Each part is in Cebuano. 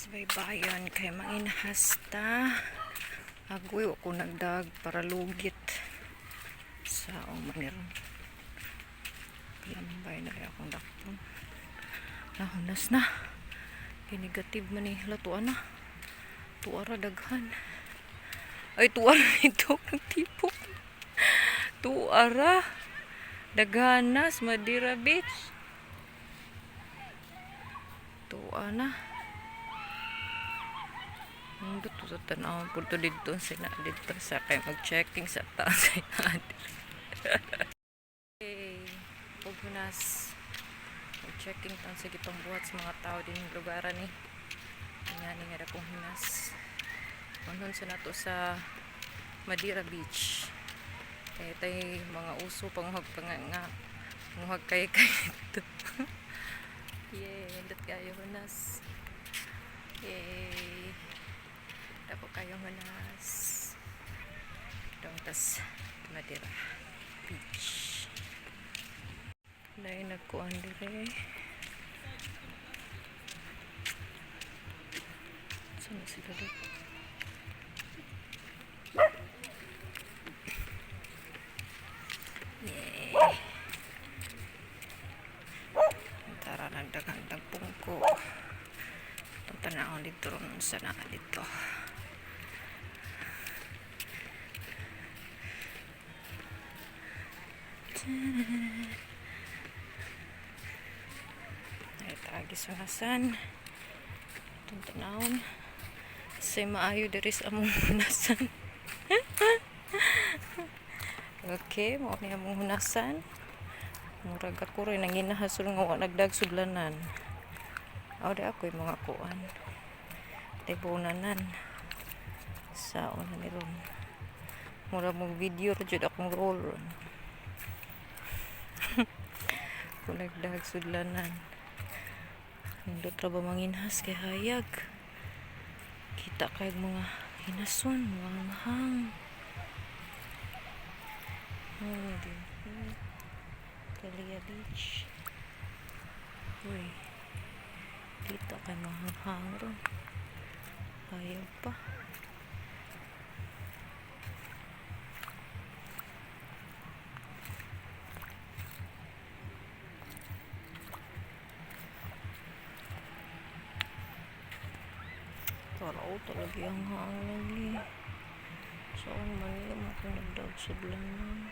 Sa baybayon kay manginahas ta. Agoy, wa ko nagdag para lugit. Sa man ni ron. Lambay na rin akong dakpon. Nahunas na. Kay negative man ni. Hala, tuwa na. Tuwa ra daghan. Ay, tuwa ra ito. Nagtipok. Tuwa ra. Daghanas, Madeira Beach. Tuwa na. Nindot to sa tanawon po to dito sila dito sa kay mag-checking sa taas sa. Okay, pughunas. Mag-checking tan sa gitong buhat sa mga tao din lugaran ni. Nga ni nga kong hunas. Unhon sa nato sa Madeira Beach. Kaya tay mga uso panguhag pa nga nga nguhag kay kay ito. Yay, nindot kayo hunas. Yay. Dako kayo hunas. Dong tas Madeira Beach. Dahil nagkuan dire. Saan na sila dito? Yay! Tara, nagdaghang pungko. Itong tanawon dito ron sa na dito. Ay, tagi sunasan. Itong tanawon. Say maayo diri sa among hunasan. Okay, mao ni among hunasan. Murag ako rin nanginahas nga wa nagdag sudlanan. Aw di ako yung mga kuan. Tibunanan. Sa una ni ron. Murag mo video ra jud akong role ron. Kung nagdag sudlanan. Nindot ra ba manginhas kay hayag. Kita kay mga hinason, mga hanghang. Oh, din. Kalia Beach. Uy. Kita kay mga hanghang ron. Hayag pa. Taraw talaga yung hang lagi. Sa so, Manila mo ko nagdag sudlanan.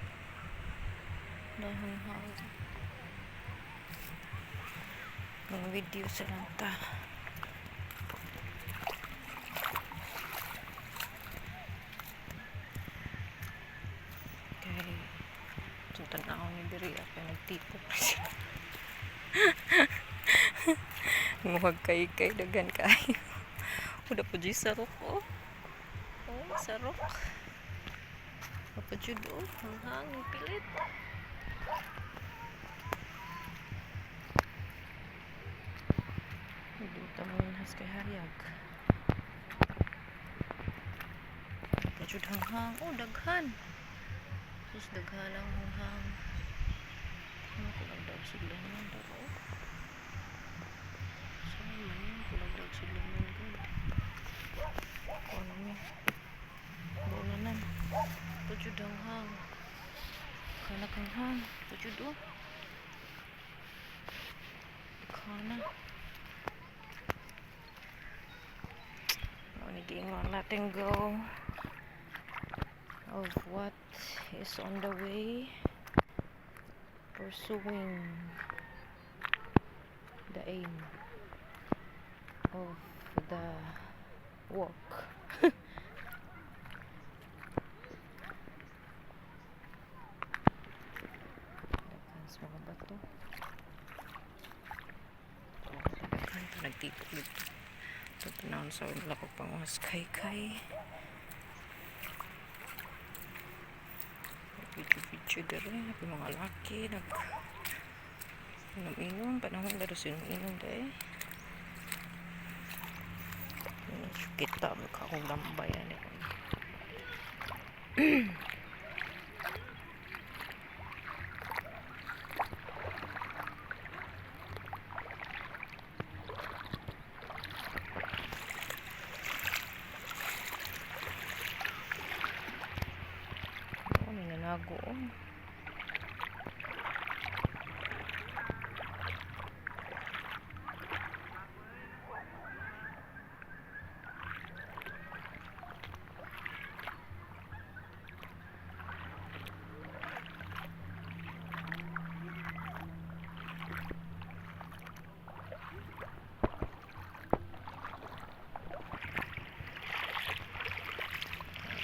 Dahanghang. Mga video sa lanta. Kay itong tanaw ni diri ako nagtipok na sila. Muhag kay kay daghan kayo. Wala pa dyan sarok oh. Oh, sarok. Wala pa dyan oh. Ang hangin pilit. Hindi ito manghas kay hayag. Wala pa dyan hanghang. Oh, daghan. Sus, daghan ang hanghang. Ano ko nagdag sila naman daw. Oh. Saan man yun? Kung nagdag sila naman good. Ano ni? Buonanan. Pujud hanghang. Kanak hanghang. Pujud oh. Kana. Ano ni giingon letting go of what is on the way, pursuing the aim of the walk. Daghan sa mga bato. Daghan ito nagtipok dito. Ito tanawon sa wala ko panguhas kay kay. Video-video dere. Napi mga laki. Nag inom-inom. Panahon laro sinom-inom dahil. Kita akong lambay ani. Bagoong.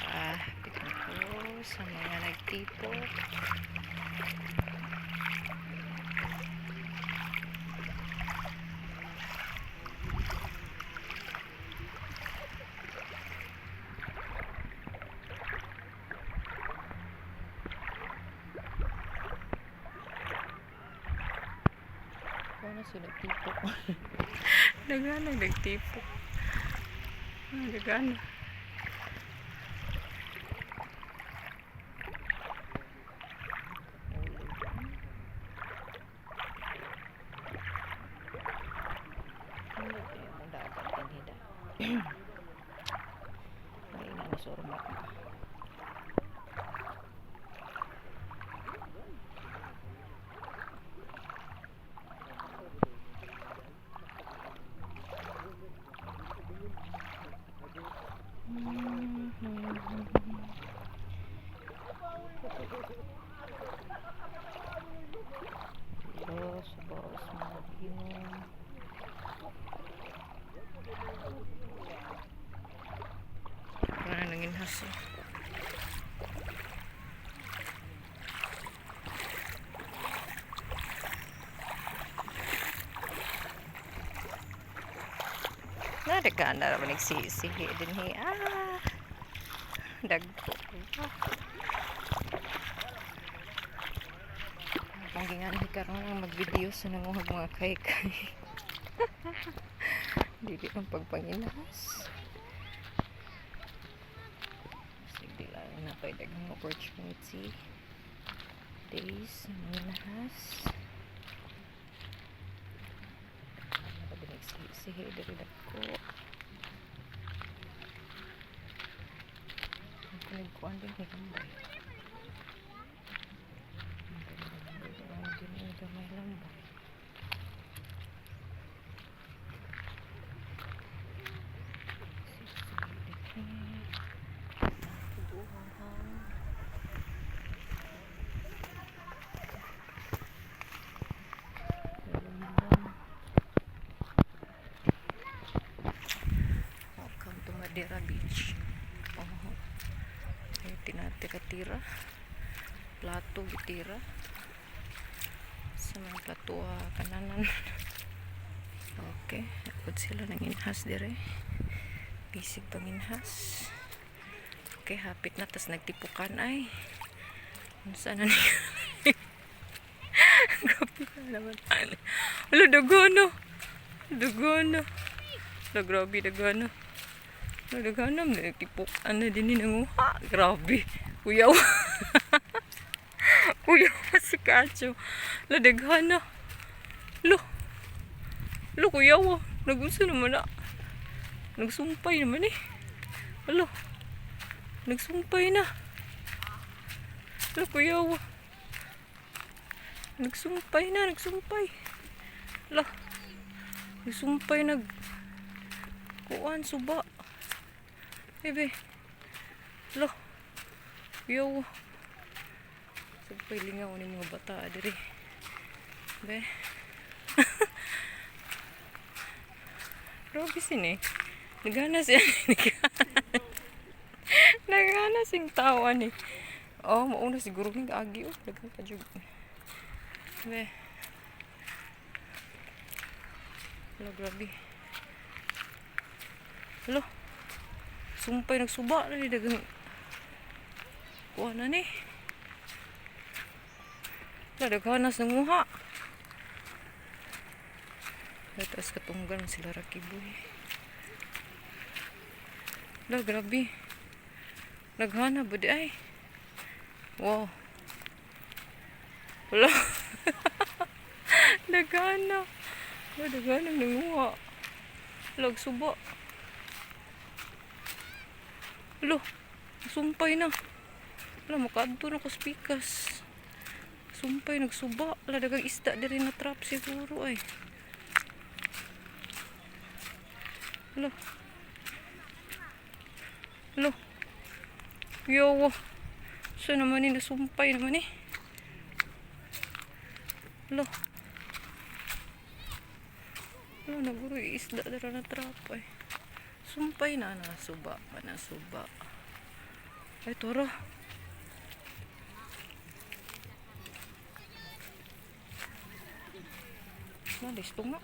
Ah, tignan ko sa mga nagtipok. Paano sila nagtipok? Daghan ang nagtipok. Ah, daghan. Ano kayo mong dagat din hida? Ay, na ni Sorma. Hello, sa baos mga ginom. Wala na nangin haso. Nadagaan na naman nagsisihi din hi. Ah, dagko. Ang gingan hi karon ang mag-video sa nanguhag mga kay-kay. Dili ang pagpanginas. Sige lang na kay daghang opportunity days manginahas. Ano nagsisihi diri dagko. Ang kuan din ni lambay. Ang din gamay lambay. Welcome to Madeira Beach. Oh. Ay, tinatira-tira. Plato, gitira. Sa mga plato, ah, kananan. Okay. Napod sila ng inhas dire. Bisig panginhas. Okay, hapit na. Tas nagtipukan ay. Unsa na niya? Grabe ka naman. Wala, dagana. Dagana. Wala, grabe, dagana. Wala, dagana. Nagtipukan na din ni nanguha. Grabe. Kuyaw. Kuyaw pa si Kacho. Wala, dagana. Lo. Lo, kuyaw. Ah. Nagunsa naman na. Nagsumpay naman eh. Alo. Nagsumpay na. Alo, kuyaw. Ah. Nagsumpay na, nagsumpay. Alo. Nagsumpay nag kuan suba. Bebe. Alo. Kuyaw. Sumpay lingaw ni mga bata diri. Be. Grabe sin eh. Nagana siya. Nagana sing tawa ni. Oh, mauna siguro ning agi oh. Daghan pa jud. Be. Hala, grabe. Hala. Sumpay nagsuba na ni daghang kuha na ni. Hala, daghanas nanguha. Taas katunggan sila Rakiboy. Hala, grabe. Naghana ba di ay? Wow. Wala. Naghana. Wala, daghana nanguha. Lag suba. Alo, sumpay na. Wala, makaadto na ko sa pikas. Sumpay, nagsuba. Wala, dagang isda diri na trap siguro ay. Wala. Wala. Yowa. So naman ni, nasumpay naman eh. Wala. Wala, naguro isda dira na trap ay. Sumpay na, nasuba pa, nasuba. Ay, tara. Na, disto nga.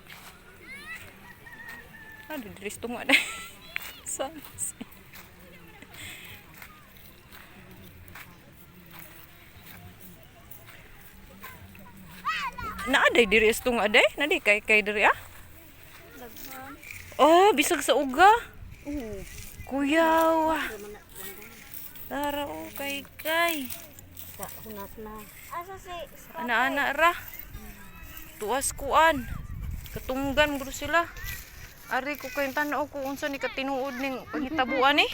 Ah, disto nga na. Saan? Naaday diri isto nga day? Nadi kay kay diri ah? Oh, bisag sa uga. Kuyaw. Tara oh, kay kay. Hunat na. Asa si Ana-ana ra. Tuas kuan. Katunggan guro sila. Ari ko kayong tanaw ko unsa ni katinuod ning pangitabuan eh.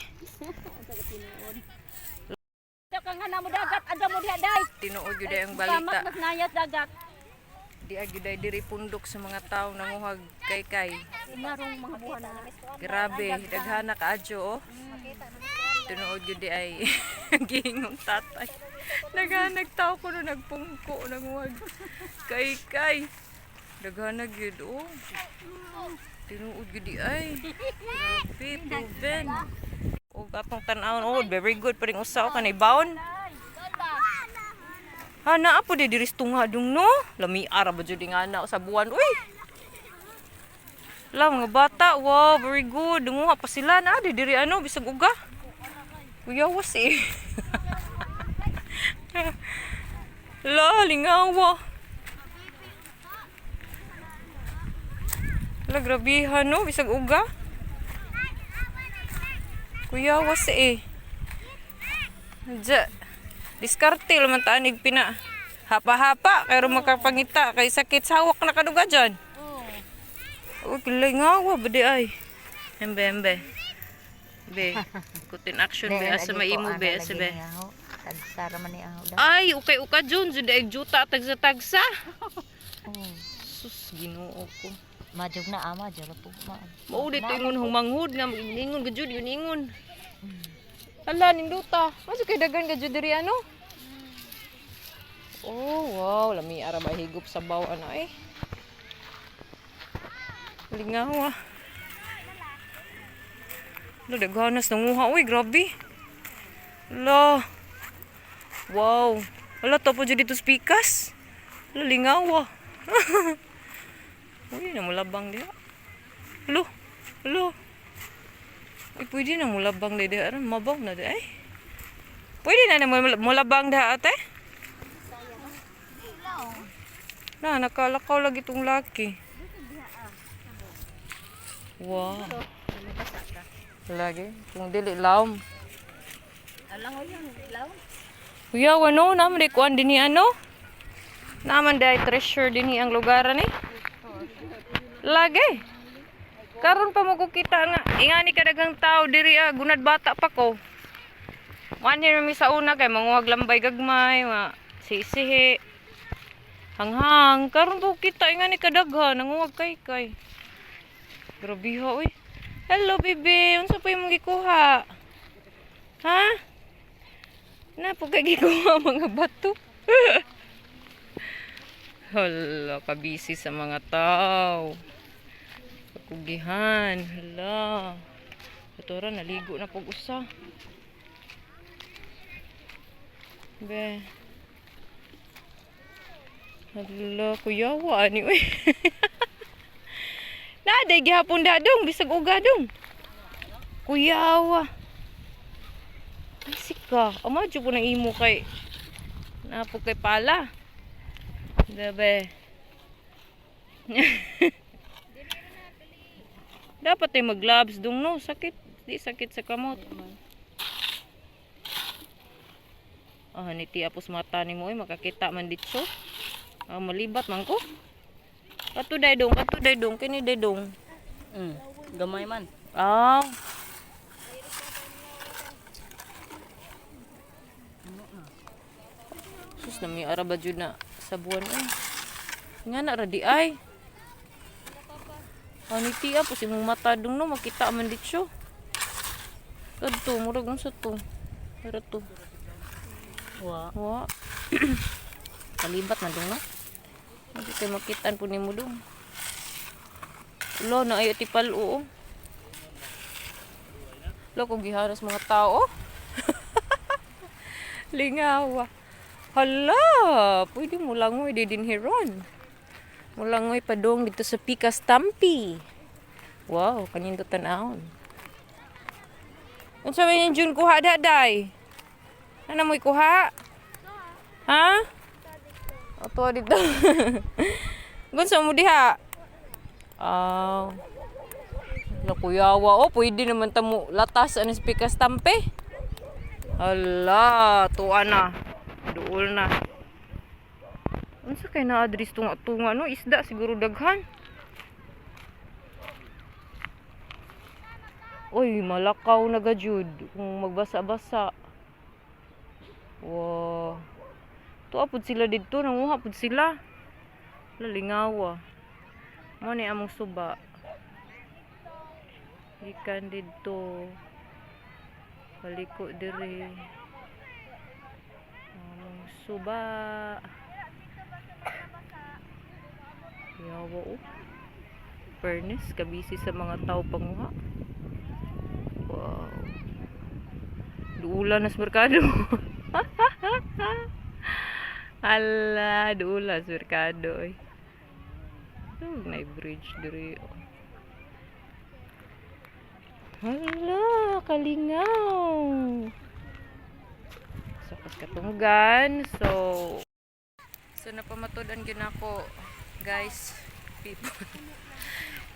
Ito kang hana mo dagat, ada mo diha day. Tinuod gyud ay ang Tamak balita. mas nayat dagat. Di gyud ay diri pundok sa mga tao nanguhag kay kay. Inarong mga buwan na. Grabe, daghana kaadyo oh. Tinuod gyud di ay gihingong tatay. Naghanag tao ko no nagpungko nanguhag kay kay. Daghana gyud oh. Tinuod gyud di ay. Grabe, proven. Og atong tan-awon oh, very good pa ring usa oh, kanay baon. Ha naa po di diri tunga dong no. Lami ara ba jud nga na sa buwan uy. La mga bata, wow, very good. Dunguha pa sila na di diri ano bisag uga. Kuyawas eh. La lingawa. La grabihan no bisag uga. Kuyawas eh. Diya. Diskarte laman taanig pina. Hapa-hapa, kaya makapangita, kay sakit sa hawak na kaduga dyan. Uy, kilay nga, wa, ba di ay. Embe, embe. Be, kutin action be, asa maimo be, asa be. Tagsara man ni ang Ay, ukay uka jun, jud ay juta tagsa-tagsa. Sus, Ginoo ko. Majog na ama, jolo po ma. Mao dito ingon humanghud nga ingon gajud yun ingon. Hala ninduta. Maso kay dagan gajud diri ano? Oh, wow, lami ara ba higop sa baw ana eh. Lingawa. Lo daghanas nanguha uy, grabe. Lo. Wow. Wala to po jud dito spikas. Lo lingawa. Uy, namulabang diha. Lo. Lo. Uy, pwede na mulabang diha. Aron mabaw na diha ay. Pwede na na mulabang diha ate. Na, nakalakaw lagi itong laki. Wow. Lagi. Kung dili laom. Alang yun, ilaw. Kuya, ano? Naman di kuan din ni ano? Naman di treasure din ang lugaran eh. Lagi. Karon pa mo ko kita nga. Ingani ka daghang tao diri ah, gunad bata pa ko. Manhin mi sa una kay manguhag lambay gagmay, mga sisihi. Hanghang, karon pa ko kita ingani kadaghan nanguhag kay kay. Grabe ha, uy. Hello, baby. Unsa pa imong gikuha? Ha? Na po kay gikuha mga bato. Hala, kabisi sa mga tao. Kakugihan. Hala. Ito ra, naligo na pag usa. Be. Hala, kuyawa ani uy. Naaday gihapon dadong bisag uga dong. Kuyawa. Ay, sika. Amadyo po ng imo kay napo kay pala. Bebe. Dapat ay mag-gloves dong no. Sakit. Di sakit sa kamot. Ah, niti apos mata ni mo ay makakita man dito. Ah, malibat man ko. Kato day dong, kini day dong. Gamay man. Ah. Sus, nami ara ba jud na sa buwan eh. Nga na ra di ay. Ani tiya po si mong mata dong no makita man dito. Kadto murag unsa to? Para to. Wa. Wa. Kalibat na dong no. Hindi kay makitaan po nimo dong. Lo na ayo tipal oo. Lo kung giharas mga tao. Lingawa. Hala, pwede mo langoy di din hiron. Mulangoy pa dong dito sa Pikas Tampi. Wow, kanindot tan-awon. Unsa man yung June kuha daday? Ano mo'y kuha? Ha? Ato dito. Gunsa mo diha? Aw. Nakuyawa oh, pwede naman ta mo latas ano sa Pikas Tampi. Hala, tuwa na. Duol na. Unsa kay na-address tunga-tunga no? Isda siguro daghan. Uy, malakaw na ga jud kung magbasa-basa. Wow. Tuwa pud sila didto, nanguha pud sila. Lalingawa. Mo ni among suba. Gikan didto. Baliko diri. Among suba. Yawa oh. Fairness, kabisi sa mga tao panguha. Wow. Duula na sa merkado. Ala, duula sa merkado eh. Oh, na bridge diri. Oh. Hala, kalingaw. So, kas katunggan. So napamatud-an gyud nako, guys, people.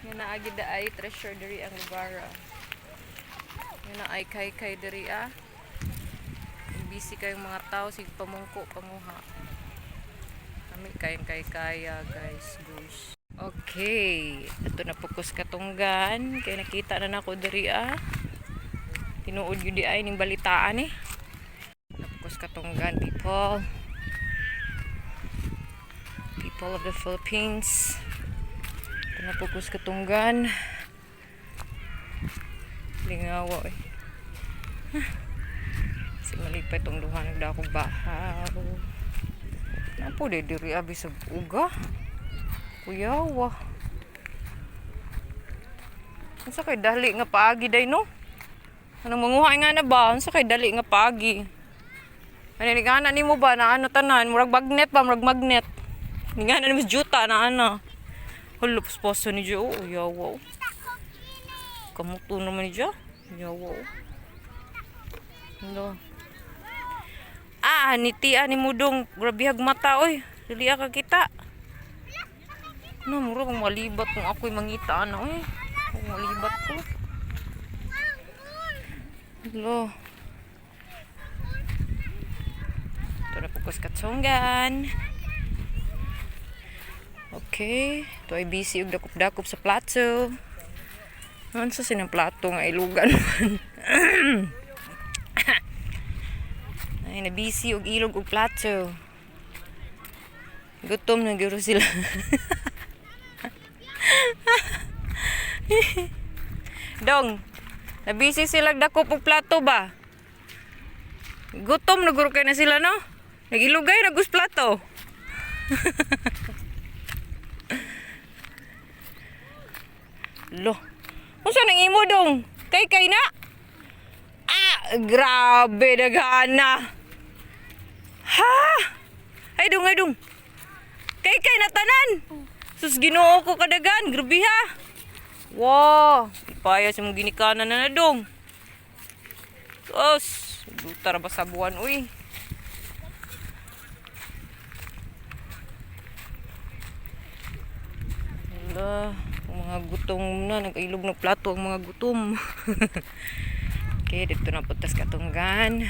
Nga naagi da ay treasure diri ang lugar. Ah. Nga naay kay kay diri ah. Busy kayong mga tao sig pamungko panguha. Kami kayang kay kaya guys, goose. Okay, ito na pukos katunggan kay nakita na nako diri ah. Tinuod yun di ay ning balitaan eh. Napukos katunggan people. People of the Philippines. Ito na pukos katunggan. Lingawa eh. Si malipay itong duha nagdakog bahaw. Napo di diri abi sa uga. Kuyawa. Unsa kay dali nga paagi day no? Anong manguha nga na ba? Unsa kay dali nga paagi? Ano ni nga nimo ba na ano tanan? Murag magnet ba? Murag magnet. Ni nga na ni Miss Juta na ano. Hulo, pusposo ni Jo. Oh, yawa. Oh. Kamuto naman ni Jo. Yawa. Oh. Hello. Ah, niti ani mudong. Grabe hag mata oy. Dili ka kita. No, mura kung malibat kung ako'y mangita na oy. Kung malibat ko. Hello. Ito na po katsonggan. Okay. Ito ay busy og dakop-dakop sa plato. Ano sa sinang plato nga ilugan man. Ay, na busy og ilog og plato. Gutom na gyud sila. Dong, na busy sila dakop og plato ba? Gutom na guro kay na sila no? Nagilugay na gus plato. Lo. Unsa nang imo dong? Kay kay na? Ah, grabe daghana. Ha? Ay dong, ay dong. Kay kay na tanan. Sus Ginoo ko kadagan, grabe ha. Wow, ipaya sa mong ginikanan na na dong. Sus, duta ra ba sa buwan uy. Hala, ang mga gutom na, nag-ilog ng plato ang mga gutom. Okay, dito na puntas katunggan.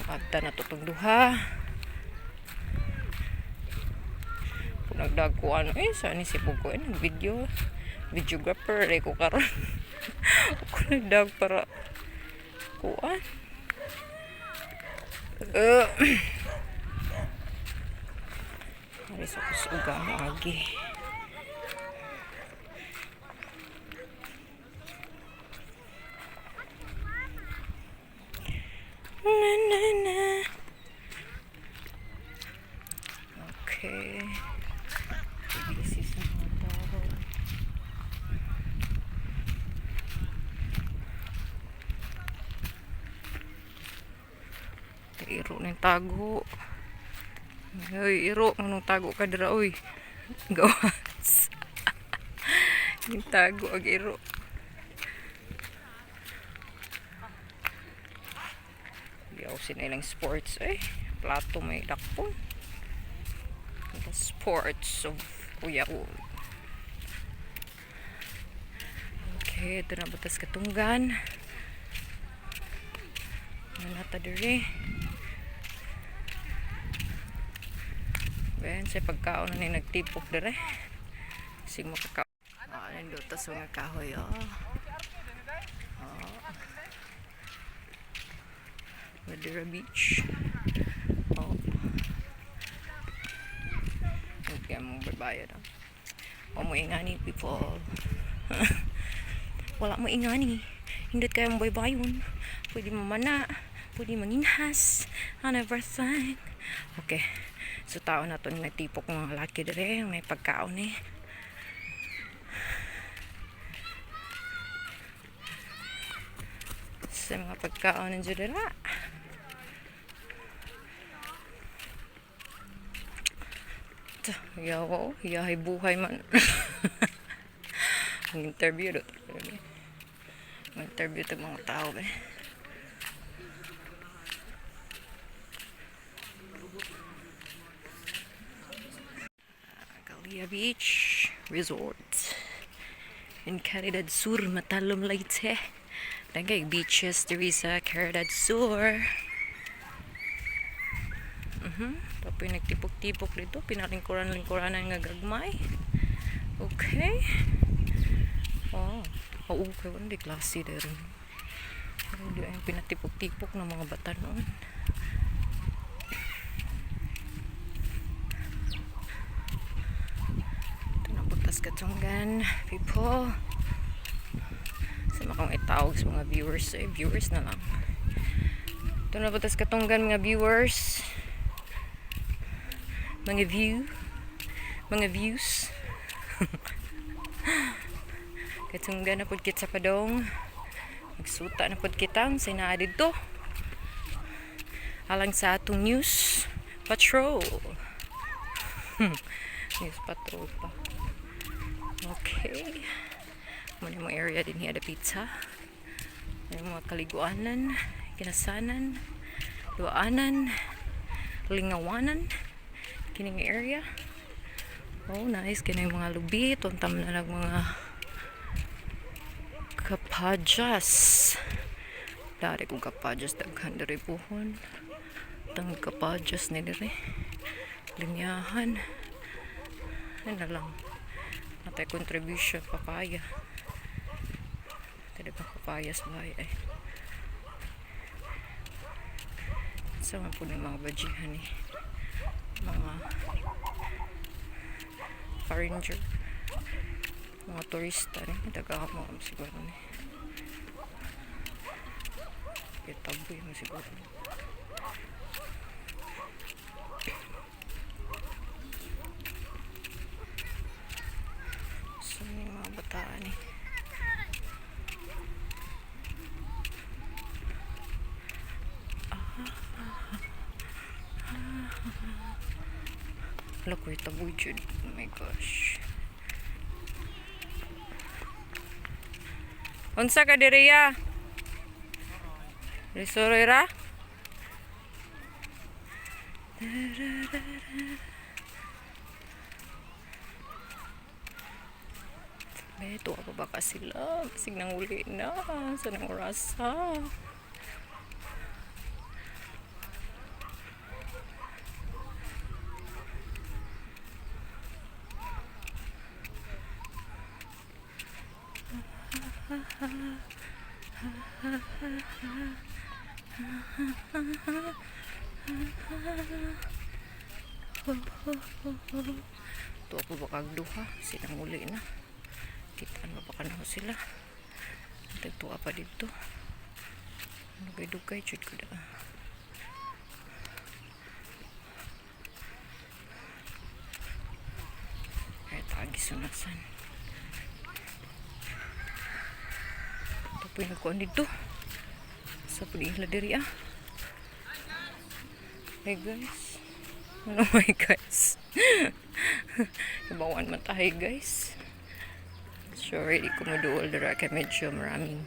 Pagta na tutong duha. Kung nagdag ko ano, eh, saan ni si Pugo, eh, nag-video. Videographer, eh, ko karon. Ako nagdag para kuan. Ari sa kusuga mo agi. Na na na. Okay. Busy sa mga tao. Iro ng tago. Uy, iro, anong tago ka dira, uy? Gawas. Yung tago, ag iro. Yaw sila sports, eh. Plato may dakpon. The sports of Kuya Ul. Okay, ito na batas katunggan. Ano nata diri? Ben, sa pagkaon na ni nagtipok dire. Sig makaka. Ah, nindot sa mga kahoy, oh. Oh. Madura Beach. Oh. Okay, mong babayad. Oh. O mo ingani people. Wala mo ingani. Hindot kayo mong baybayon. Pwede mamana. Pwede manginhas. And everything. Okay. So tao na to nagtipok mga laki dire. May pagkaon eh. Sa mga pagkaon ng dira. Yaw, yahay buhay man. Ang interview do. Ang interview tag mga tao ba. Galia Beach Resort in Caridad Sur, Matalom, Leyte. Dagay beaches diri sa Caridad Sur. Tapos nagtipok-tipok dito, pinalingkuran-lingkuranan nga gagmay. Okay. Oh, oo, kay wala di klase dere. Hindi ay pinatipok-tipok ng mga bata noon. Ito na butas katunggan, people. Sa makong itawag sa mga viewers, eh, viewers na lang. Ito na butas katunggan mga viewers. Mga view. Mga views. Katunggan na pud kita padong. Magsuta na pud kita sa naa didto. Alang sa atong news patrol. News patrol pa. Okay. Muna mo area din hiya pizza. May mga kaliguanan, kinasanan, duaanan, lingawanan. Kining area. Oh, nice. Kini mga lubi. Tuntam na lang mga kapadyas. Dari kong kapadyas. Daghan diri puhon. Tang kapadyas ni diri. Linyahan. Ano na lang. Natay contribution papaya. Tadi pa papaya sa bahay ay. Sa mga po ng mga bajihan eh. Mga foreigner. Mga turista ni. Daga mo siguro ni. Itaboy mo siguro. So, yung mga bataan eh. Hala ko, taboy jud. Oh my gosh. Unsa ka diriya? Risuroy ra? Beto pa ba ka sila? Basig nang uli na. Sa nang orasa. Tuwa po ba kag duha? Silang uli na. Kitaan ba pa kanaho sila? Tagtuwa pa dito. Dugay-dugay, jud ko da. Kaya tagi sunasan. Ito po yung nagkuhan dito. Sa pud ila diri ah. Hey guys. Ano my guys? Ibawan man tayo, guys. Sorry, di ko maduol dira kay medyo maraming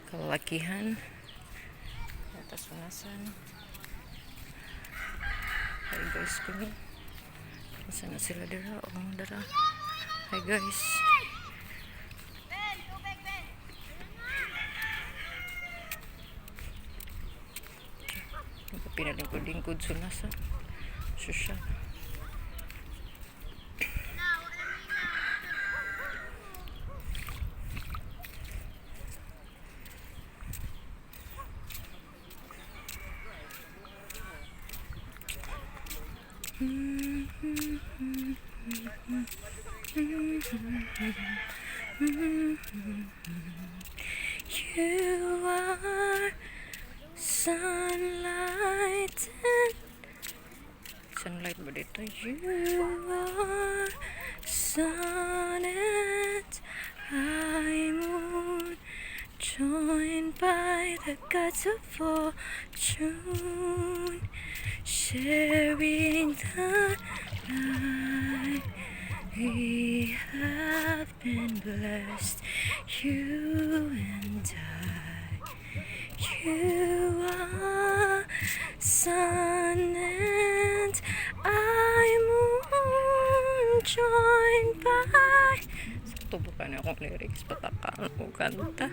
kalalakihan. Tapos sunasan. Hi guys, kami. Saan na sila dira? Oh, dira. Hi guys. Pinalingkod-lingkod sunasa. Susya. You are sunlight and sunlight ba dito? You are sun and I moon, joined by the gods of fortune, sharing the night. We have been blessed, you and I. You are sun and I moon, joined by. Sakto ba ka na akong lyrics? Pataka o kanta.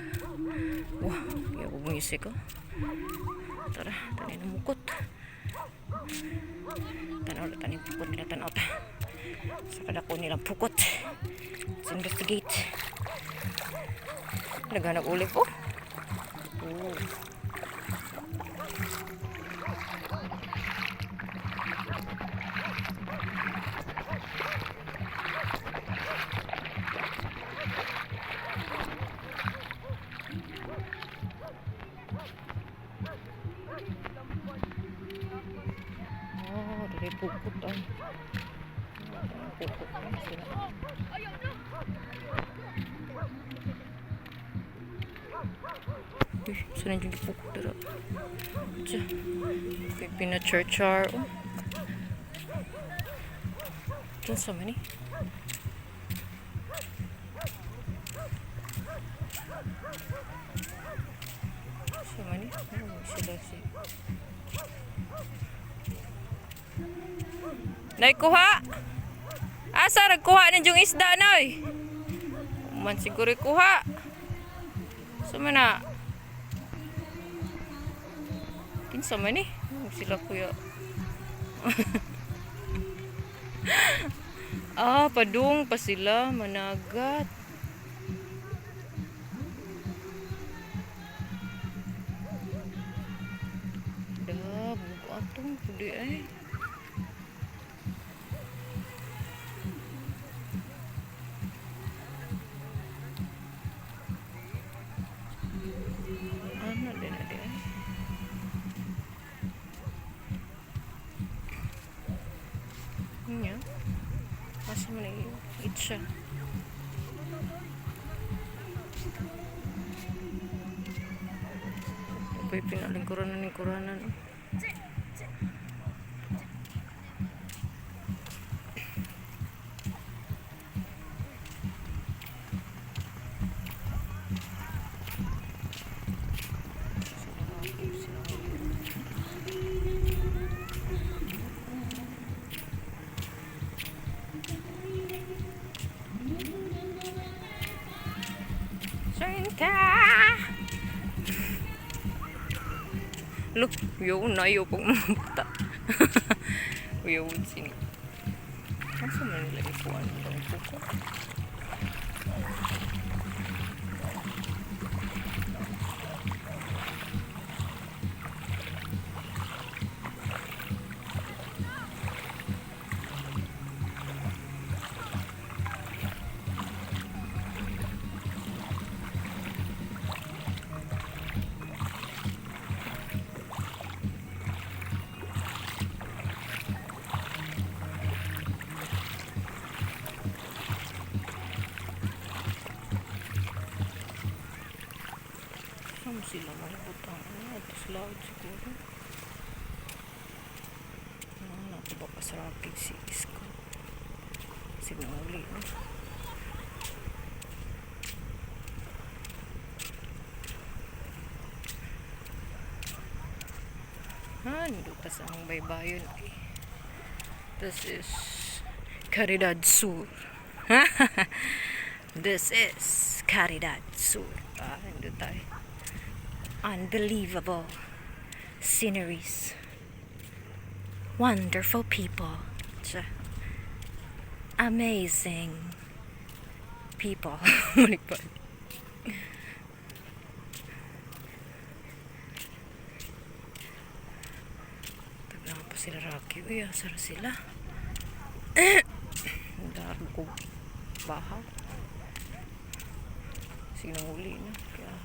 Wow, hindi ako music oh. Tara, tanin ang mukot. Tanaw na tanin pukot nila, tanaw ta. Sa kadako nilang pukot. Let's investigate. Naghanap ulit po. Oh. Oh, dari pukot ay. Pukot na sila. Uy, saan yung pukot dira? Tsa. Okay, pinacharchar. Oh. Diyan sa mani. Sa mani? Oh, sila si. Nay, kuha! Asa, nagkuha na yung isda, nay? Man, siguro kuha. Sa na? Kinsa man eh? Oh, sila kuya. Ah, padung pa sila, managat. Dah, bugatong pudi eh. Ano din na din? Nya. Asa man na itsa. Uy, pinalingkuran na lingkuranan. Oh. Santa! Look, yun na yun pong mga bata. Yun, sini. Asa man nila ikuan ang kuko? Saan sila magbutang? Ano? Ito sila siguro. Ano ako ba pasarapig si Isko? Sige, uli. Oh. Ah, nindot sa among baybayon. Eh. This is Caridad Sur. This is Caridad Sur. Ah, nindot tayo. Unbelievable sceneries. Wonderful people. Tsa. Amazing people. Malikpad. Tagna pa sila Rocky. Uy, asa na sila? Ang ko bahaw. Sige, nanguli na. Kaya,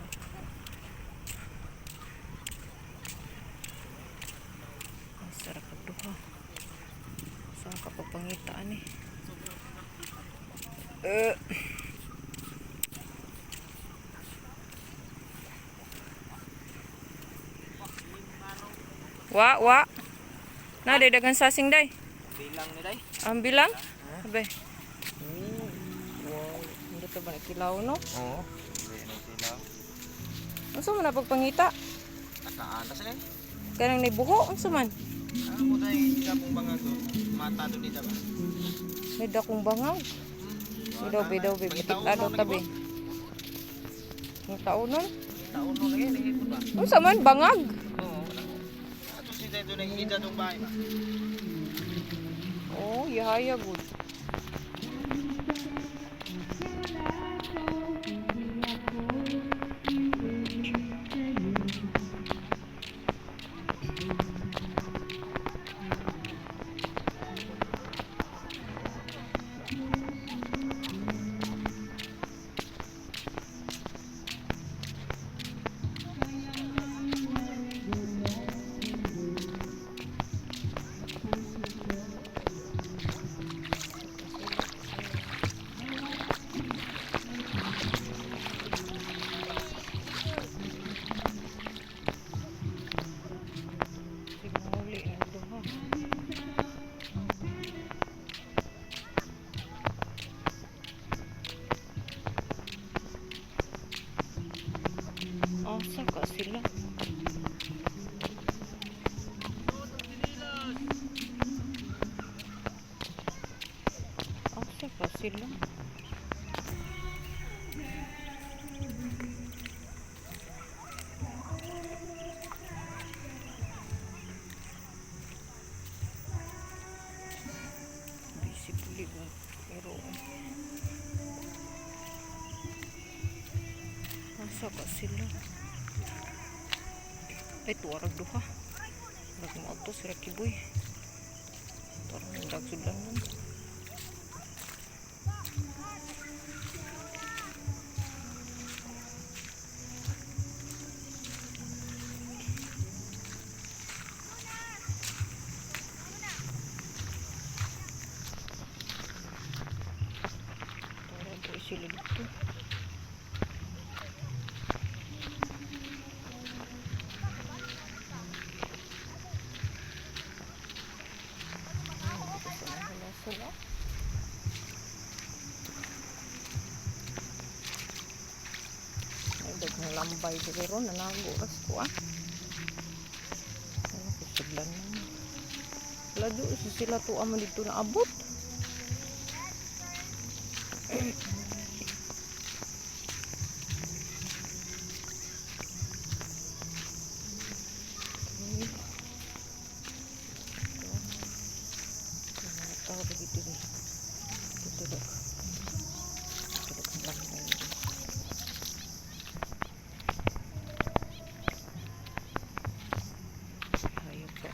ang sarap duha. Saan ka papangitaan eh? Wa, wa. Na, day dagan sasing day. Bilang ni day. Ang bilang? Abe. Wow. Hindi ka ba nakilaw, no? Oo. Hindi na sila. Unsa man na pagpangita? Nakaantas eh. Kanang naibuho, unsa man? Ano mo tayo hindi pong bangag do? Mata do nila ba? May dakong bangag. Bidaw, bidaw, bidaw. Kita daw tabi. Ang taonon? Taon no lagi lagi po ba? Unsa man bangag? Oo. Ato si day do nang ida dong bahay ba? Oh, yahaya good. Sige, muli ng duha. Asa ka sila? Asa ka sila? Busy puli ko. Pero asa ka sila? Ay, tuwarag duha. Rag mo ato si Rocky Boy. Parang dagsudlan nun. Parang po sila dito. Dito sa mga halasan, oh. Ay, daghang lambay diri ron nanago ras ko ah. Ano kusuglan na. Lado si sila tuwa man dito na abot. Okay. Ito. Mga tao dito eh. Dito daw. Dito daw ang lambay. Hayop pa.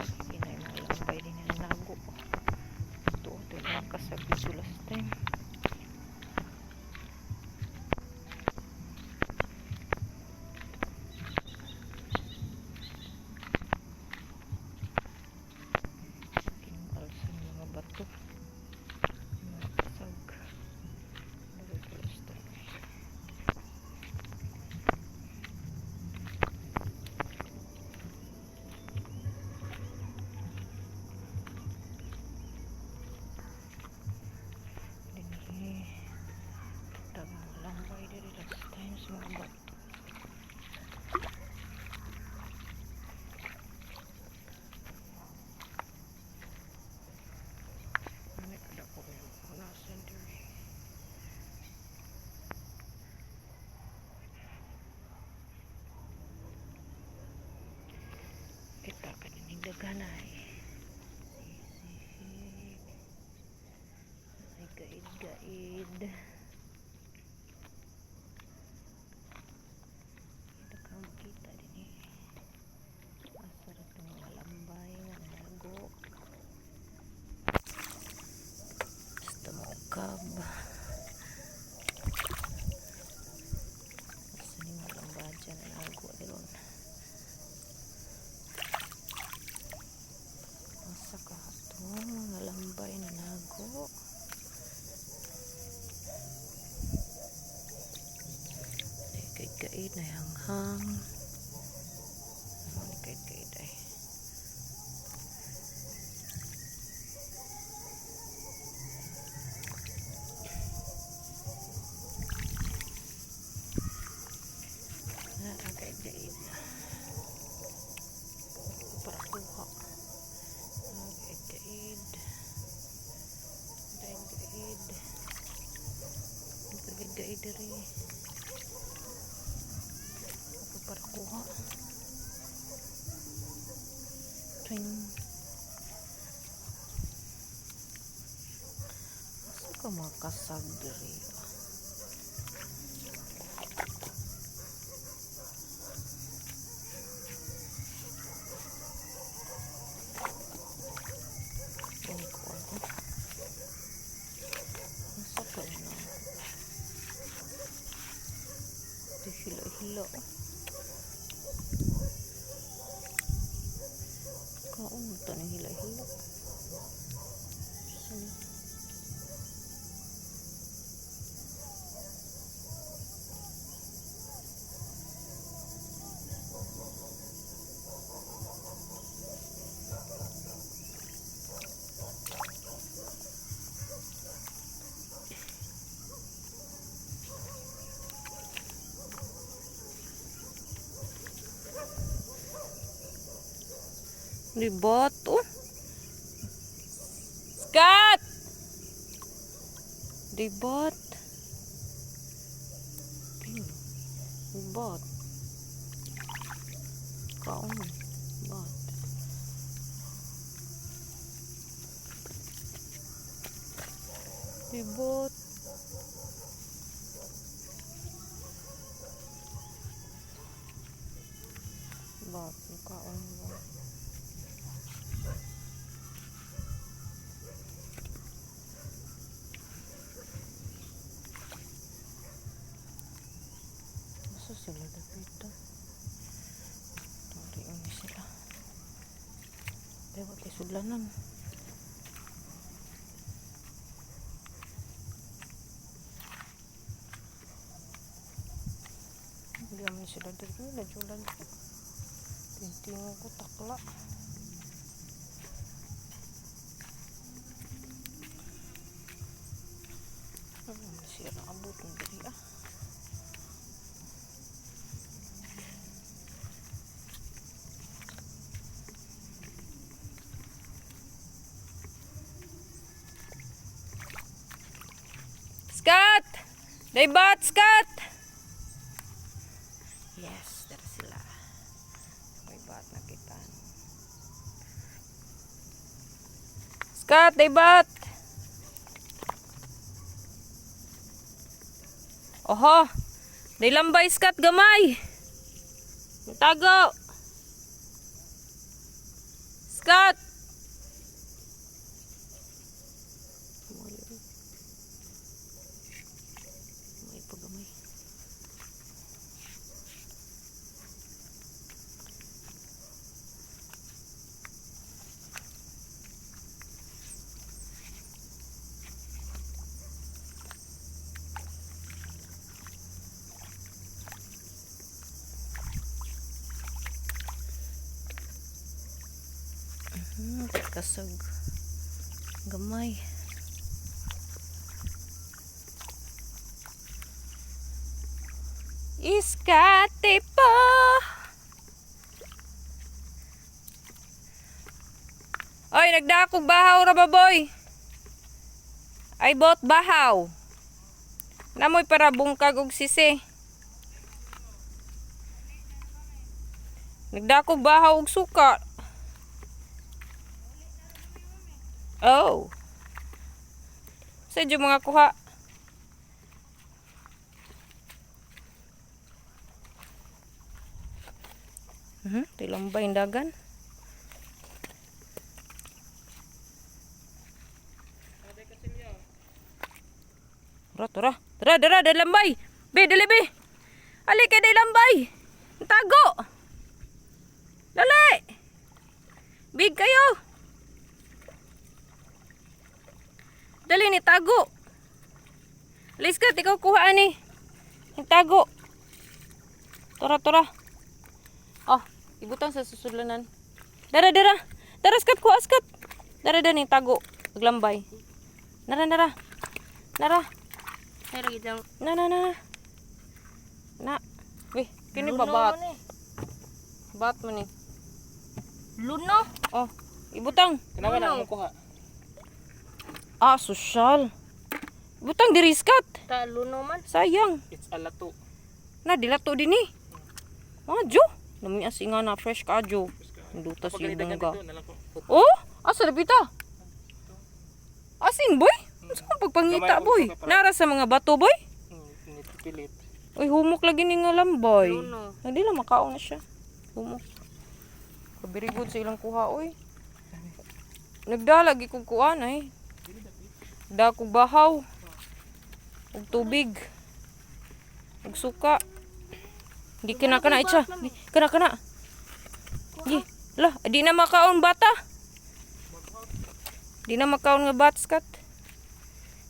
Sige na yung mga lambay din na nago. Ito, ito yung nakasag dito last time. Kinalsa ng mga bato. Mga kasag. Sa mga bato. Ano kada ko yung punasan diri. Kita ka din daghanay. Sisig. Ay, gaid-gaid. Kita ka makita din eh. Asa ra itong mga lambay nga nago. Basta maukab. Asa ni mga lambay dyan na nago ron. Asa ka ito mga lambay na nago. Ay, kaid-kaid na hanghang. Ano kaid-kaid ay. Ah, ang kaid-kaid na. Para kuha. Ah, kaid-kaid. Kaid-kaid. Kaid-kaid diri. Ako para kuha. Twing. Asa ka makasag diri? Ay, ko ano. Asa ka na? Di hila-hila. Kaon ta ng hila-hila. Saan? Di bato. Scott! Di bot. Di bot. Kaon. Bot. Di bot. Bot. Kaon ba? Asa sila dapita? Tari ini sila. Lewat di sudlanan. Hindi naman sila dito. Lajulan ko. Tintingo ko takla. Ano naman siya nakabot ng diri ah. Scott! Daybat, Scott! Yes, dara sila. May bat na kita. Scott, daybat! Oho! Daylambay, Scott, gamay! Tago! Scott! May pagamay. Kasag gamay. Iskate pa. Oy, nagdakog bahaw ra ba, boy? Ay, bot bahaw. Namoy para bungkag og sisi. Nagdakog bahaw og suka. Oh. Sa inyo mga kuha. Tilambay yung dagan. Tara, tara. Tara, tara, dalambay. Be, dali, be. Ali kay dalambay. Tago. Dali. Big kayo. Dali ni tago. Liz ka, ikaw kuha ani. Tago. Tara, tara. Oh, ibutang sa susudlanan. Dara, dara. Dara, skat, kuha, skat. Dara, dara, ni tago. Paglambay. Nara, nara. Nara. Ay, lagi dang. Na, na, na. Na. Weh, kini ba bat? Bat mo ni. Luno? Oh, ibutang. Kenapa na akong kuha? Ah, sosyal. Ibutang diri skat. Ta luno man. Sayang. It's a lato. Na, dilato din eh. Ah, Jo. Namias nga na, fresh ka, Jo. Nduta si Pagkalidagan Bungga. dito, nalang ko. Oh, asa na pita? Asin, boy? Ano sa pagpangita, Gamay, boy? para- Nara sa mga bato, boy? Nitipilit. Uy, humok lagi ni nga lambay. Luno. Hindi lang, makaon na siya. Humok. Very good sa ilang kuha, oy. Nagdalagi kong kuan, ay. Da kong bahaw. Ug tubig. Ug suka. Di kana kana itsa. Di kana kana. Di, lah, di na makaon bata. Di na makaon nga bats kat.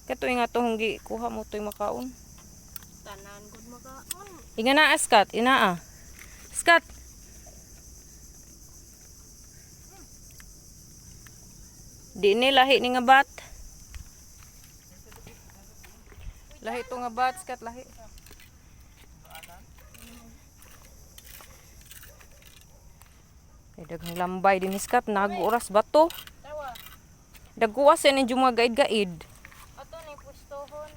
Katoy nga to hunggi kuha mo to'y makaon. Tanan gud makaon. Inga na, Skat. Ina ah. Skat. Di ni lahi ni nga bat. Lahi to nga bat, Skat. Lahi. Ay, daghang lambay din ni Skat. Nag-oras bato. Tawa. Dagkuwas yan yung mga gaid-gaid. Ato ni pustohon.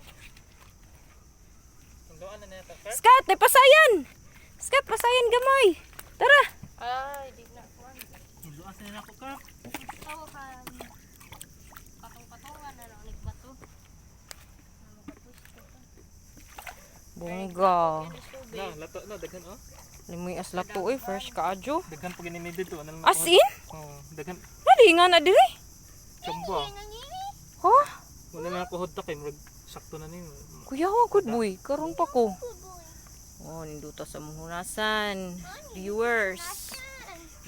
Tunduan na nata, sir. Skat, napasayan! Skat, pasayan gamay. Tara. Ay, di na kuan. Tunduan sa nila ko ka. Tawa ka. Patong-patongan na lang nagbato. Makapusto ka. Bongga. Na, lato na, daghan oh. Limoy as lato eh, fresh ka adyo. Daghan pag ini dito, ano lang. As in? Oh, daghan Nadi nga na diri. chamba. Ha? Wala na ako hot kay murag sakto na niyo. Kuya, wa good boy. Karon pa ko. Oh, ninduta sa muhunasan. Viewers.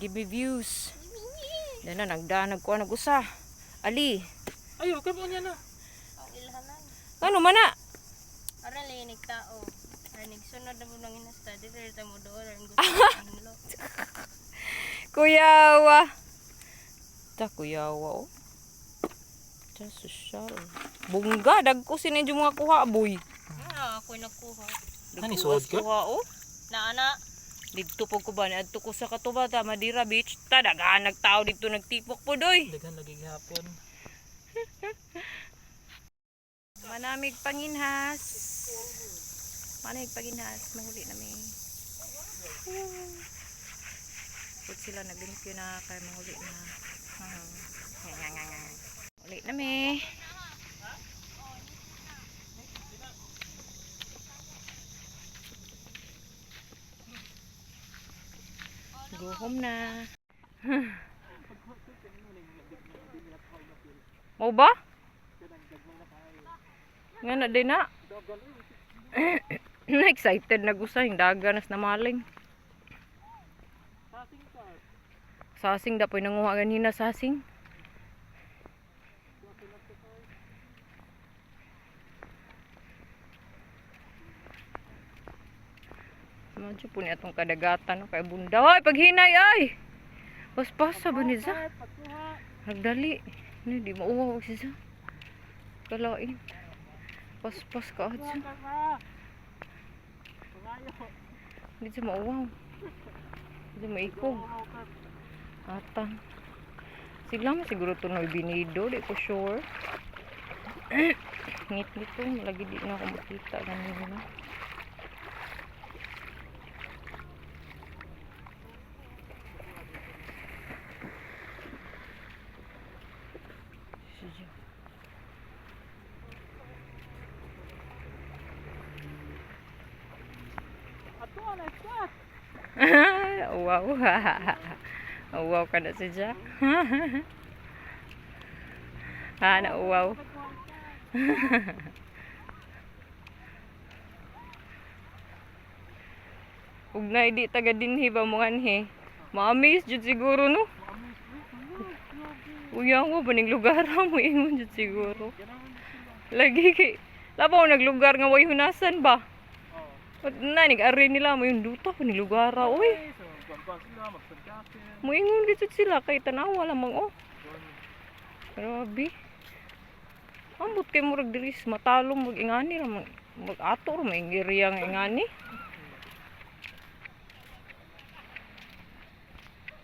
Give me views. Dana nagdanag ko nag-usa. Ali. Ay, okay mo niya na. Ang ilhanan. Ano man na? Aran linig tao. Aran sunod na mo nang inasta. Dito ta mo doon. Aran gusto ang lo. Kuyawa. Ta kuyawa oh. Ta sosyal. Bungga dagko sinidyo mga kuha boy. Ah, ako'y nagkuha. Ani, suod ka? Kuha oh. Na ana. Didto po ko ba ni adto ko sa Katubata, Madira Beach. Ta daghan nagtao didto nagtipok po doy. Daghan lagi gihapon. Manamig panginhas. Manamig panginhas. Mahuli na mi. Pud sila naglimpyo na kay mahuli na. Uli na mi. Go home na. Mau ba? Nga na din na. Na excited na gusa yung daga nas namaling. Sasing da po'y nanguha ganina sasing. Medyo po niya itong kadagatan no, kay bunda. Ay, paghinay ay! Paspasa ba ni Za? Nagdali. Ni, di mauwaw si Za. Kalain. Paspas ka adyo. Hindi siya mauwaw. Hindi maikog. Ata. Sila man siguro to no binido, di ko sure. Ngit nito, lagi di na ako makita ganun. Sige. Wow. Wow ka na si Jack. Ha, nauwaw. Ug na di taga dinhi ba mo anhi. Ma-amaze jud siguro, no? Uyaw mo baning lugar mo ingon jud siguro. Lagi kay labaw naglugar nga way hunasan ba? At na nag-ari nila mo yung duta ko ni lugar oy. So, magkuhan sila, magsadyakin. Moingon gid sila kay tanawa lamang oh. Grabe. Ambot kay murag diri sa matalom murag ingani ra man murag ato ra may area nga ingani.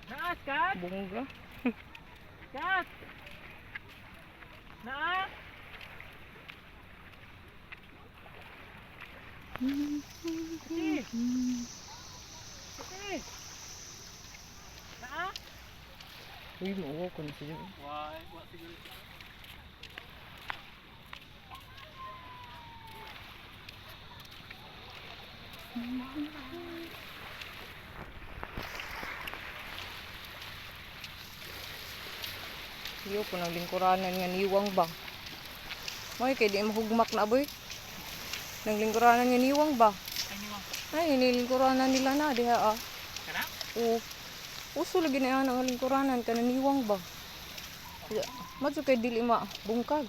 Naas, Kat! Bongga. Kat! Naas! Ate! Ate! Naa? Uy, mauwaw ko na siya. Why? Wa siguro. Iyo ko nang lingkuranan nga niwang ba. Moy kay di mahugmak na boy. Nang lingkuranan nga niwang ba. Ay, niwang. Ay, nilingkuranan nila na diha ah. Kana? Oo. Uso lagi na yan ang lingkuranan kananiwang ba. Madyo kay dili ma bungkag.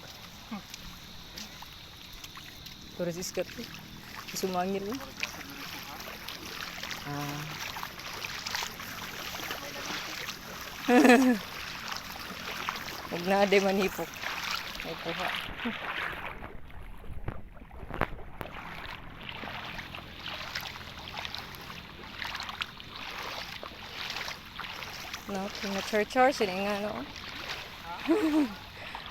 Pero si Scott, sumangil mo. Ah. Huwag na de manipok. May kuha. No, na char-char sila nga no.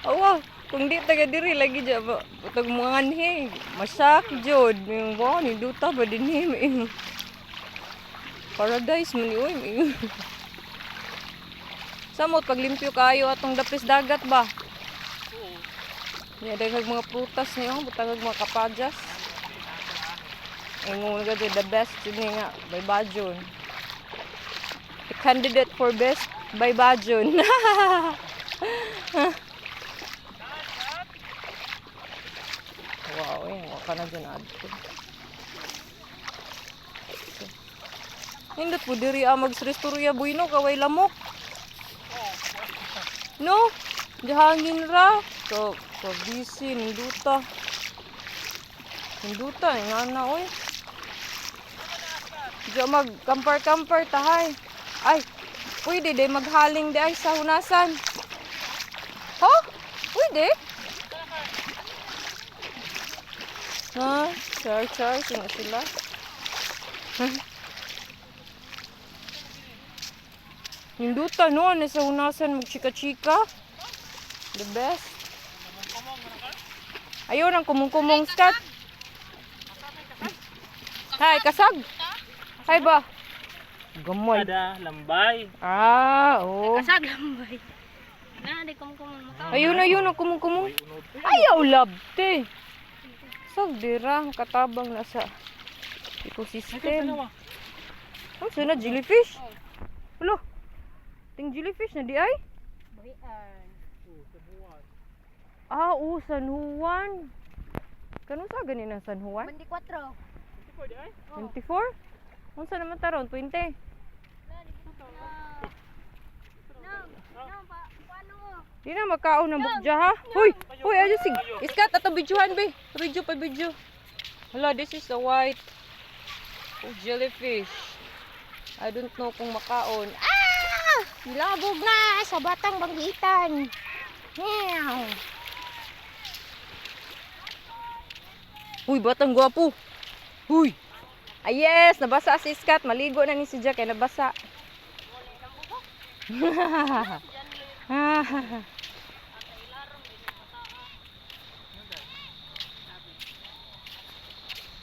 Awa, kung di taga diri lagi dya ba, butag mga anhi, masak jod, yung wow, ni duta ba din hi, may paradise man ni uy, may Samot, paglimpyo kayo atong dapis dagat ba? Oo. Niya daghag mga prutas niyo, butangag mga kapadyas. Ingon ka the best yun nga, by Bajon. The candidate for best by Bajon. Wow, eh, wala ka na dyan adto. Hindot po diri ah, magsristurya buino kaway lamok. No, dihangin ra. So, so busy ninduta. Ninduta nga na oy. Diyo mag kampar-kampar tahay. Ay, pwede de maghaling de ay sa hunasan. Ho? Pwede? Ha? Char char sino sila? Ninduta no, ano sa hunasan magchika-chika. The best. Ayun ang kumungkumong skat. Hay, kasag. Hay ba? Gamay. Kada, lambay. Ah, oo. Kasag lambay. Na, di kumkumon makaon. Ayun, ayun, ang kumungkumong. Ayaw, labte. Sag, dira, ang katabang nasa ecosystem. Ang suna, jellyfish. Ulo, ting jellyfish na di ay? Buhian. Ah, oo, San Juan. Kano sa ganin ang San Juan? 24. 24? Unsa naman taron? 20? No, no, pa, paano mo? Di na magkaon ng bukja ha. Huy! Huy, ayos sig. Iskat ato videohan be. Video pa video. Hala, this is the white oh, jellyfish. I don't know kung makaon. Ah! Nilabog na sa batang banggitan. Meow. Huy, batang gwapo. Huy. Ah, yes, nabasa si Scott. Maligo na ni si Jack kay nabasa.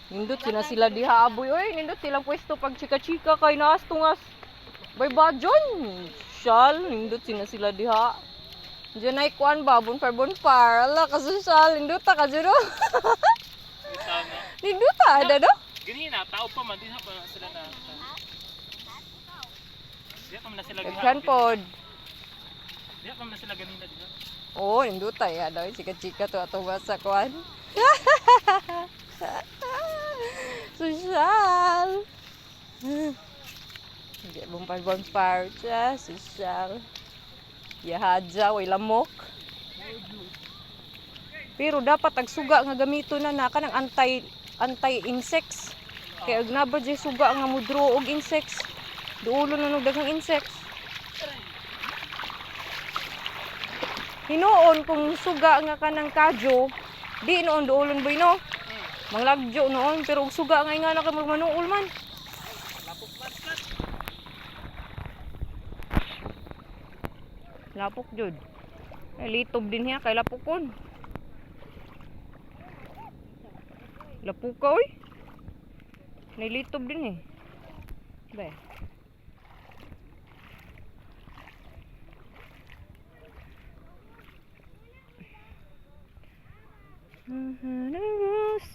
Nindot sila sila diha aboy oy, nindot silang pwesto pag chika-chika kay naas tungas. Bay ba John? Syal, nindot sila sila diha. Diyan ay kuan ba bonfire bonfire. Ala kasosyal, nindot ta ka jud oh. Tama. Nindot ta ada do. Ganina, tao pa man. Di na pa sila na. Di pa man na sila Daghan pod. Di pa man na sila ganina diha. Oo, oh, nindot ya daw chika-chika to ato sa kuan. Sosyal. Hindi, bonfire bonfire siya, sosyal. Yahadja, way lamok. Pero dapat ang suga nga gamito na na kanang anti insects. Kay ag naba jay suga nga mudro og insects. Duulo na nog daghang insects. Hinuon kung suga nga kanang kadyo, di noon duolon boy no. Manglagjo noon pero og suga nga nga na kay manuol man. Lapok jud. Ay litob din hiya kay lapokon. Lapuka oy. Nilitob din eh. Be.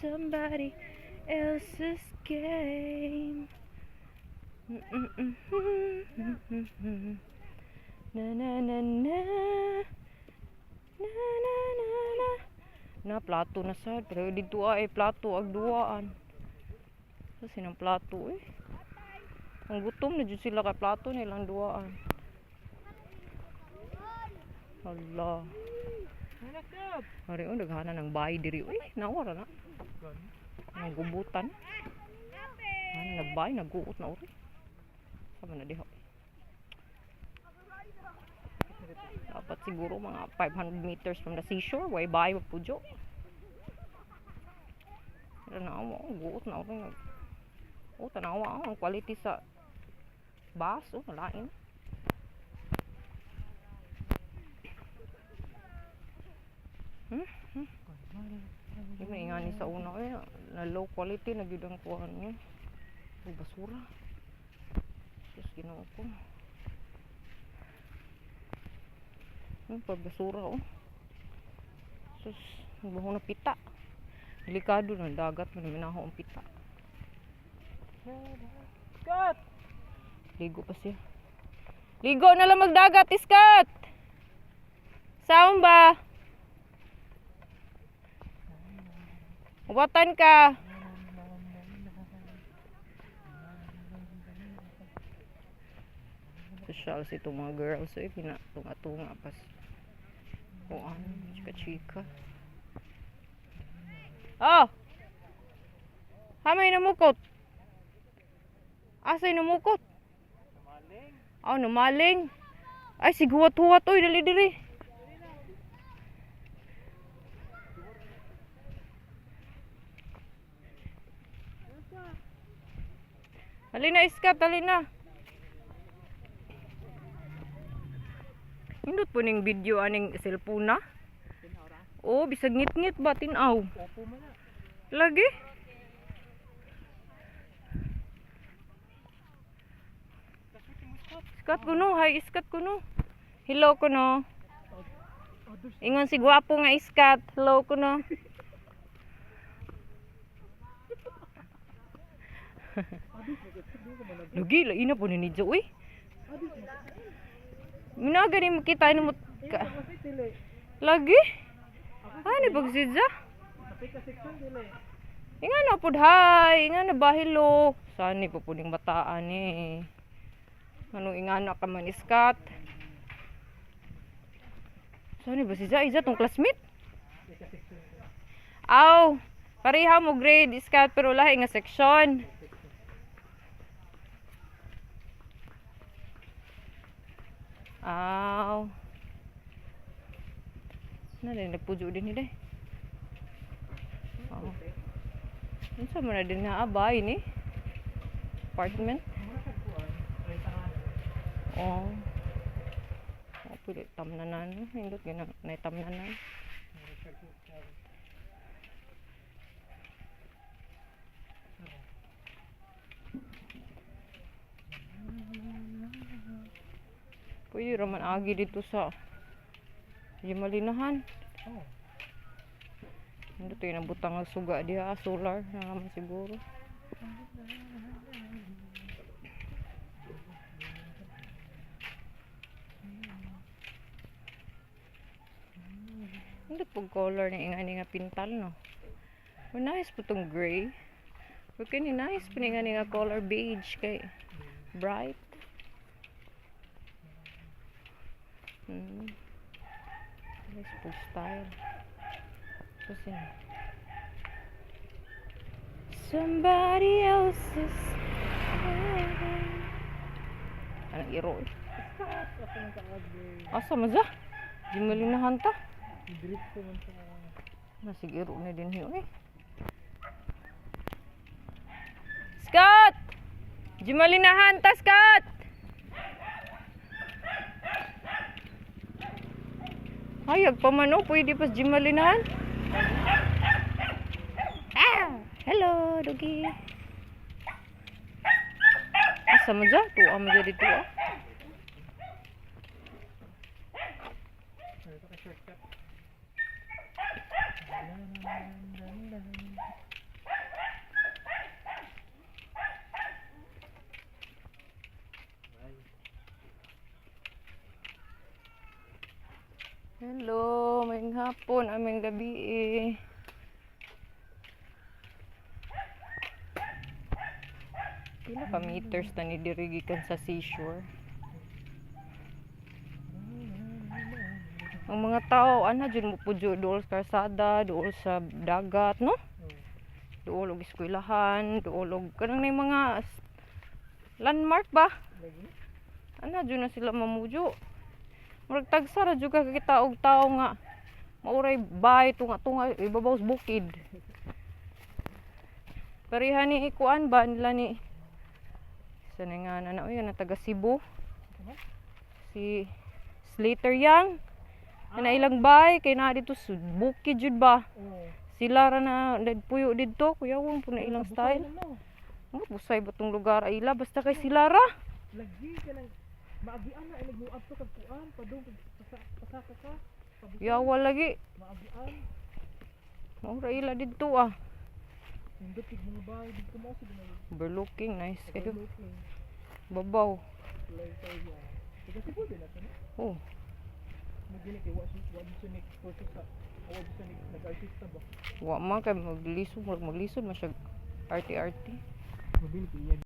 Somebody else's game. Na na na na. Na na na na. Na plato na sad pero dito ay plato ag duaan. Sa sinang plato eh. Ang gutom na jud sila kay plato nilang duaan. Allah. Ari oh, daghana ng bahay diri uy, nawara na. Ang gubutan. Ano nagbay, nagguot na uri. Sama na diha. Dapat siguro mga 500 meters from the seashore, way bahay pa pudyo. Pero naawa, oh, guot na uri. Oh, tanawa oh, ang quality sa bus, oh, lain. Di man ingani sa una eh, na low quality na gyud ang kuan niya. Ay, basura. Sus, Ginoo ko. Ano pa basura oh. Sus, ang baho na pita. Delikado na dagat man minaho ang pita. Scott! Ligo pa siya. Ligo na lang magdagat, Iskat! Saan ba? Ubatan ka. Social si itong mga girls eh. Pinatunga-tunga pas. O ano, chika-chika. Oh! Hamay namukot. Asay namukot. Aw, numaling. Ay, siguwat-huwat. Uy, dali diri. Dali na, Iskat. Dali na. Indot po ning video aning cellphone na. Oh, bisag ngit-ngit ba tinaw. Opo man na. Lagi. Iskat kuno, hi iskat kuno. Hello kuno. Ingon si gwapo nga iskat. Hello kuno. Lugi, lain na po ni Nijo, uy. Minaga ni makita ni mo. Ka. Lagi? Ano pagsidya? Inga na pud hi, inga na ba hello. Sani pa pud ning bataan ni. Ano inga na ka man iskat. Sani ba si Zaiza tong classmate? Aw, pareha mo grade iskat pero lahi nga section. Aw. Na din nagpujo din ni day. Aw. Unsa man na din nga abay ni? Apartment? Oh. Oh, pili tamnanan. Hindot gina na tamnanan. Pwede raman agi dito sa Jimalinahan. Oh. Hindi tayo nabutang ang suga diha, solar na naman siguro. Hindi po color ni ingani nga pintal, no. Oh, nice po tong gray. Pero kini nice po ni ingani nga color beige kay bright. Nice po style. Kasi somebody else's. Anong iro eh? Asa man siya? Di malinahan ta. Diretso man sa Nasigiro na din hiyo eh. Scott! Di malinahan ta, Scott! Hayag pa man oh, pwede pa sa Jimalinahan. Ah! Hello, doggy. Asa man dyan? Tuwa man dyan dito ah. Ito ka shortcut. Hello, may hapon, aming gabi eh. Pila ka meters na ni diri gikan sa seashore? Ang mga tao ana jud mo pudyo duol sa kalsada, duol sa dagat, no? Duol og eskwelahan, duol og kanang nay mga landmark ba? Ana jud na sila mamudyo. Murag tagsa ra jud ka kakita og tao nga mauray bahay tunga-tunga ibabaw sa bukid. Pareha ni ikuan ba nila ni sa nga na na oy na taga Cebu. Si Slater Young. Na ilang bahay kay naa dito sa bukid jud ba. Oo. Sila ra na nagpuyo didto, kuyawon po na ilang style. Ano? Oh, busay ba tong lugar ay ila basta kay sila ra. Lagi ka lang maagian na inig mo adto kag kuan padung kag pasaka ka. Yawa lagi. Maagian. Mao ra ila didto ah. Nindot kig mga bahay dito mo sa ginagawa. Overlooking nice kayo. Overlooking. Babaw. Tulay tayo. Taga Cebu din ato no. Oh, Mo gini kay wa siya ni kurso sa wa siya ni nag-artista ba. wa man kay maglisod, murag maglisod man siya arty-arty. Mo gini kay iya